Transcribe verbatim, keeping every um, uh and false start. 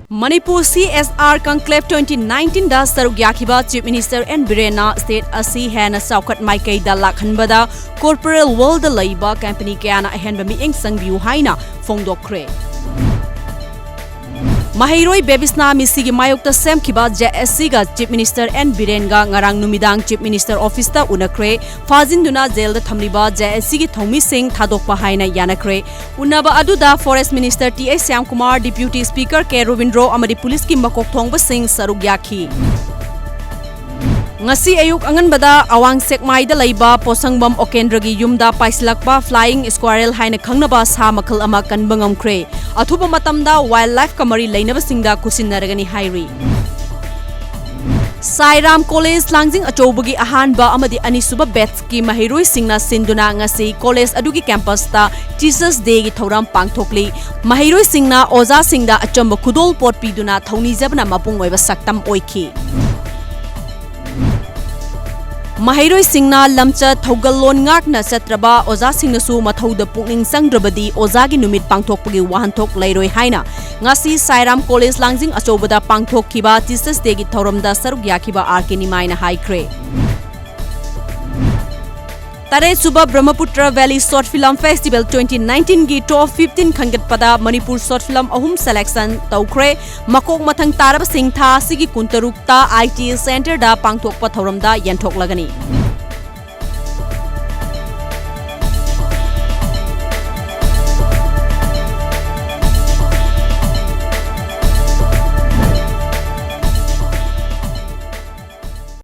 Manipur C S R Conclave twenty nineteen ꯗ ꯁꯔꯨꯛ ꯌꯥꯈꯤꯕ Chief Minister N ꯕꯤꯔꯦꯟꯅ state ꯑꯁꯤ ꯍꯦꯟꯅ ꯆꯥꯎꯈꯠ ꯃꯥꯏꯀꯩꯗ ꯂꯥꯛꯍꯟꯕꯗ corporal world ꯗ ꯂꯩꯕ company ꯀꯌꯥꯅ ꯑꯍꯦꯟꯕ ꯃꯤꯠꯌꯦꯡ ꯆꯪꯕꯤꯌꯨ ꯍꯥꯏꯅ ꯐꯣꯡꯗꯣꯛꯈ꯭ꯔꯦ꯫ ꯃꯍꯩꯔꯣꯏ ꯕꯦꯕꯤꯁꯅꯥ ꯃꯤꯁꯤꯒꯤ ꯃꯥꯌꯣꯛꯇ ꯁꯦꯝꯈꯤꯕ J S C ꯒ Chief Minister N ꯕꯤꯔꯦꯟꯒ ꯉꯔꯥꯡ ꯅꯨꯃꯤꯗꯥꯡ Chief Minister office ꯇ ꯎꯅꯈ꯭ꯔꯦ꯫ ꯐꯥꯖꯤꯟꯗꯨꯅ ꯖꯦꯜꯗ ꯊꯝꯂꯤꯕ J S C ꯒꯤ ꯊꯧꯃꯤꯁꯤꯡ ꯊꯥꯗꯣꯛꯄ ꯍꯥꯏꯅ ꯌꯥꯅꯈ꯭ꯔꯦ꯫ ꯎꯅꯕ ꯑꯗꯨꯗ Forest Minister T H Shyamkumar, Deputy Speaker K Robindro ꯑꯃꯗꯤ ꯄꯨꯂꯤꯁꯀꯤ ꯃꯀꯣꯛ ꯊꯣꯡꯕꯁꯤꯡ ꯁꯔꯨꯛ ꯌꯥꯈꯤ꯫ ꯉꯁꯤ ꯑꯌꯨꯛ ꯑꯉꯟꯕꯗ ꯑꯋꯥꯡ ꯁꯦꯛꯃꯥꯏꯗ ꯂꯩꯕ ꯄꯣꯁꯪꯕꯝ ꯑꯣꯀꯦꯟꯗ꯭ꯔꯒꯤ ꯌꯨꯝꯗ ꯄꯥꯏꯁꯤꯜꯂꯛꯄ flying squirrel ꯍꯥꯏꯅ ꯈꯪꯅꯕ ꯁꯥ ꯃꯈꯜ ꯑꯃ ꯀꯟꯕ ꯉꯝꯈ꯭ꯔꯦ꯫ ꯑꯊꯨꯕ ꯃꯇꯝꯗ wildlife ꯀ ꯃꯔꯤ ꯂꯩꯅꯕꯁꯤꯡꯗ ꯈꯨꯠꯁꯤꯟꯅꯔꯒꯅꯤ ꯍꯥꯏꯔꯤ꯫ ꯁꯥꯏꯔꯥꯝ ꯀꯣꯂꯦꯖ ꯂꯥꯡꯖꯤꯡ ꯑꯆꯧꯕꯒꯤ ꯑꯍꯥꯟꯕ ꯑꯃꯗꯤ ꯑꯅꯤꯁꯨꯕ batch ꯀꯤ ꯃꯍꯩꯔꯣꯏꯁꯤꯡꯅ ꯁꯤꯟꯗꯨꯅ ꯉꯁꯤ ꯀꯣꯂꯦꯖ ꯑꯗꯨꯒꯤ campus ꯇ Teachers Day ꯒꯤ ꯊꯧꯔꯝ ꯄꯥꯡꯊꯣꯛꯂꯤ꯫ ꯃꯍꯩꯔꯣꯏꯁꯤꯡꯅ ꯑꯣꯖꯥꯁꯤꯡꯗ ꯑꯆꯝꯕ ꯈꯨꯗꯣꯜꯄꯣꯠ ꯄꯤꯗꯨꯅ ꯊꯧꯅꯤꯖꯕꯅ ꯃꯄꯨꯡ ꯑꯣꯏꯕ ꯁꯛꯇꯝ ꯑꯣꯏꯈꯤ꯫ ꯃꯍꯩꯔꯣꯏꯁꯤꯡꯅ ꯂꯝꯆꯠ ꯊꯧꯒꯜꯂꯣꯟ ꯉꯥꯛꯅ ꯆꯠꯇ꯭ꯔꯕ ꯑꯣꯖꯥꯁꯤꯡꯅꯁꯨ ꯃꯊꯧꯗ ꯄꯨꯛꯅꯤꯡ ꯆꯪꯗ꯭ꯔꯕꯗꯤ ꯑꯣꯖꯥꯒꯤ ꯅꯨꯃꯤꯠ ꯄꯥꯡꯊꯣꯛꯄꯒꯤ ꯋꯥꯍꯟꯊꯣꯛ ꯂꯩꯔꯣꯏ ꯍꯥꯏꯅ ꯉꯁꯤ ꯁꯥꯏꯔꯥꯝ ꯀꯣꯂꯦꯖ ꯂꯥꯡꯖꯤꯡ ꯑꯆꯧꯕꯗ ꯄꯥꯡꯊꯣꯛꯈꯤꯕ Teachers Day ꯒꯤ ꯊꯧꯔꯝꯗ ꯁꯔꯨꯛ ꯌꯥꯈꯤꯕ R K ꯅꯤꯃꯥꯏꯅ ꯍꯥꯏꯈ꯭ꯔꯦ꯫ ꯇꯔꯦꯠꯁꯨꯕ Brahmaputra Valley Short Film Festival twenty nineteen ꯒꯤ top fifteen ꯈꯟꯒꯠꯄꯗ Manipur short film ꯑꯍꯨꯝ selection ꯇꯧꯈ꯭ꯔꯦ꯫ ꯃꯀꯣꯛ ꯃꯊꯪ ꯇꯥꯔꯕꯁꯤꯡ ꯊꯥ ꯑꯁꯤꯒꯤ ꯀꯨꯟꯇꯔꯨꯛꯇ I T Centre ꯗ ꯄꯥꯡꯊꯣꯛꯄ ꯊꯧꯔꯝꯗ ꯌꯦꯟꯊꯣꯛꯂꯒꯅꯤ꯫